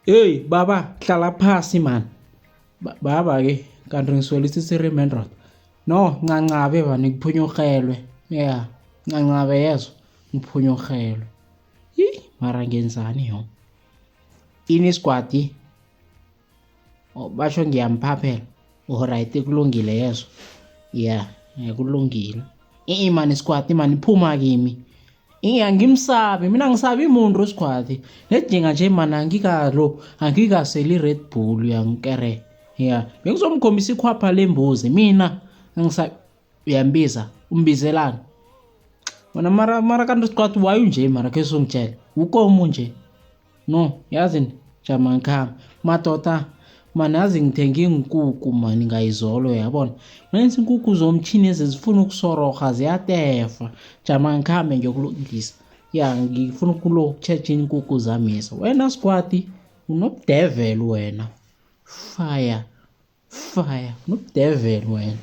Hey baba hlala phasi man. Baba ke kanti ngisolisa isirime ndoda. No ncancabe bani ngiphunyurhelwe. Yeah, ncancabe yezwa ngiphunyurhelwe. Yi mara ngenzani yo? Ini sigwadi? Oh, basho ngiyamphaphela. Alright kulungile yezwa. Yeah, kulungile. Ii mani sigwadi mani phuma kimi. Iye angimsabi mina ngisabi muntu usikhwathi nedinga nje mana angikalo angikaseli i-Red Bull uyangikere ya bengizomkhombisa ikhwapha lembuzi mina angisa uyambiza umbizelani wena mara mara kanti usikhwathi why unje mara khe sungitshele ukomu nje No, yazi jama ngikhamba. Madoda, mani yazi ngithenge iinkukhu mani ngayizolo yabona. Manje iinkukhu zomtjhini ezi zifuna ukusororha ziyatefa. Jama ngikhambe ngiyokulungisa. Ya ngifuna ukutjheja iinkukhu zamezi. Wena Sgwadi unobudeveli wena. Fire, fire, unobudeveli wena.